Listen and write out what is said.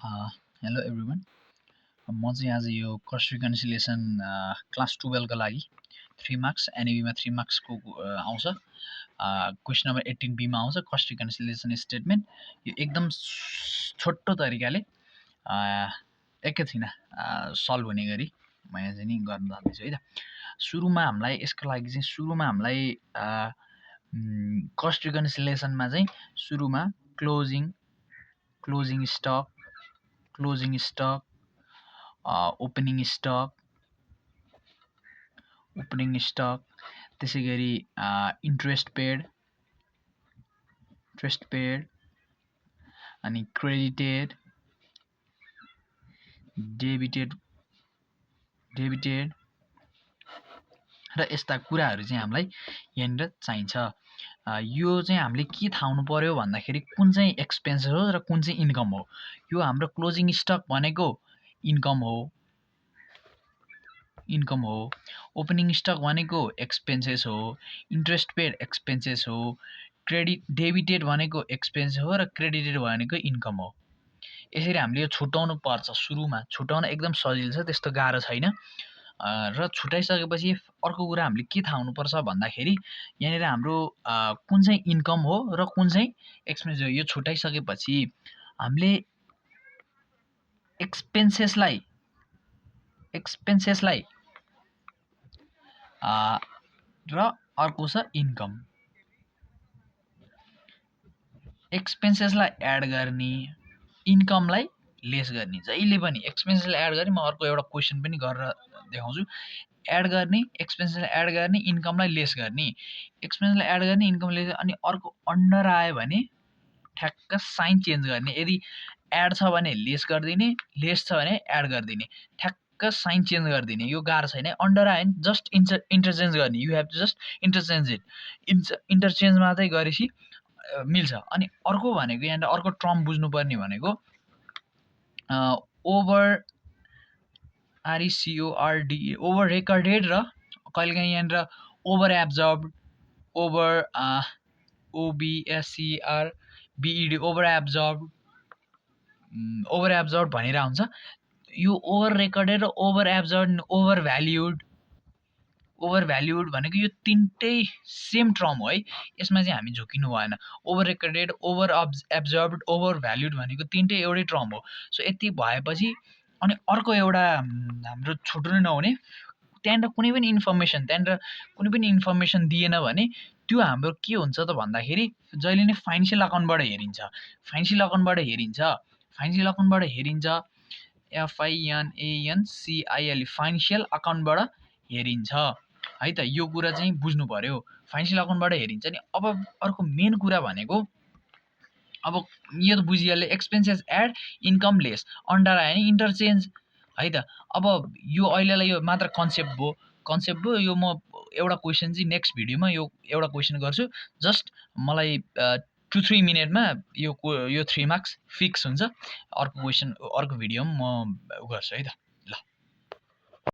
Hello everyone. म चाहिँ आज यो कस्ट रिकन्सिलिएसन क्लास 12 का लागि 3 मार्क्स एनईबीमा 3 मार्क्सको आउँछ। क्वेसन नम्बर 18 बीमा आउँछ कस्ट रिकन्सिलिएसन स्टेटमेन्ट। यो एकदम छोटो तरिकाले एकैछिन सल्भ हुने गरी म यहाँ चाहिँ नि गर्न जाँदैछु है त। सुरुमा हामीलाई यसको लागि चाहिँ सुरुमा हामीलाई कस्ट रिकन्सिलिएसनमा चाहिँ सुरुमा क्लोजिङ स्टक, ओपनिङ स्टक, त्यसै गरी इन्ट्रेस्ट पेड अनि क्रेडिटेड, डेबिटेड र यस्ता कुराहरू चाहिँ हामीलाई यहाँनिर चाहिन्छ। यो चाहिँ हामीले के थाहा हुनु पर्यो भन्दाखेरि कुन चाहिँ एक्सपेन्सेस हो र कुन चाहिँ इन्कम हो। यो हाम्रो क्लोजिङ स्टक भनेको इन्कम हो, ओपनिङ स्टक भनेको एक्सपेन्सेस हो, इन्ट्रेस्ट पेड एक्सपेन्सेस हो, डेबिटेड भनेको एक्सपेन्स हो र क्रेडिटेड भनेको इन्कम हो। यसरी हामीले यो छुटाउनु पर्छ। सुरुमा छुटाउन एकदम सजिलो छ, त्यस्तो गाह्रो छैन। र छुटाइसकेपछि अर्को कुरा हामीले के थाहा हुनुपर्छ भन्दाखेरि यहाँनिर हाम्रो कुन चाहिँ इन्कम हो र कुन चाहिँ एक्सपेन्स हो। यो छुटाइसकेपछि हामीले एक्सपेन्सेसलाई र अर्को छ इन्कम। एक्सपेन्सेसलाई एड गर्ने, इन्कमलाई लेस गर्ने। जहिले पनि एक्सपेन्सेसलाई एड गर्ने, म अर्को एउटा क्वेसन पनि गरेर देखाउँछु। एड गर्ने, एक्सपेन्सेसलाई एड गर्ने, इन्कमलाई लेस गर्ने। एक्सपेन्सलाई एड गर्ने, इन्कम लेस गर्ने। अनि अर्को अन्डर आयो भने ठ्याक्क साइन चेन्ज गर्ने। यदि एड छ भने लेस गरिदिने, लेस छ भने एड गरिदिने, ठ्याक्क साइन चेन्ज गरिदिने। यो गाह्रो छैन। अन्डर आयो भने जस्ट इन्टरचेन्ज गर्ने। You have to just interchange it. Interchange मात्रै गरेपछि मिल्छ। अनि अर्को भनेको यहाँनिर अर्को टर्म बुझ्नुपर्ने भनेको ओभर RECORD ओभर रेकर्डेड र कहिलेकाहीँ यहाँनिर ओभर एब्जर्ब्ड, ओभर OBSERBED ओभर एब्जर्ब्ड भनेर हुन्छ। यो ओभर रेकर्डेड र ओभर एब्जर्ब्ड, ओभर भ्याल्युड भनेको यो तिनटै सेम टर्म हो है। यसमा चाहिँ हामी झुकिनु भएन। Over recorded, over एब्जर्ब्ड, over valued भनेको तिनटै एउटै टर्म हो। सो यति भएपछि अनि अर्को एउटा हाम्रो छुट्नु नहुने, त्यहाँनिर कुनै पनि इन्फर्मेसन दिएन भने त्यो हाम्रो के हुन्छ त भन्दाखेरि जहिले नै फाइनेन्सियल अकाउन्टबाट हेरिन्छ। फाइनेन्सियल अकाउन्टबाट हेरिन्छ FINANCIL फाइनेन्सियल अकाउन्टबाट हेरिन्छ है त। यो कुरा चाहिँ बुझ्नु पर्यो, फाइनेन्सियल अकाउन्टबाट हेरिन्छ। नि अब अर्को मेन कुरा भनेको अब यो त बुझिहाल्यो, expenses add, income less, under आयो भने इन्टरचेन्ज है त। अब यो अहिलेलाई यो मात्र कन्सेप्ट भयो। यो म एउटा क्वेसन चाहिँ नेक्स्ट भिडियोमा यो एउटा क्वेसन गर्छु। जस्ट मलाई 2-3 मिनटमा यो 3 मार्क्स फिक्स हुन्छ। अर्को भिडियोमा म गर्छु है त।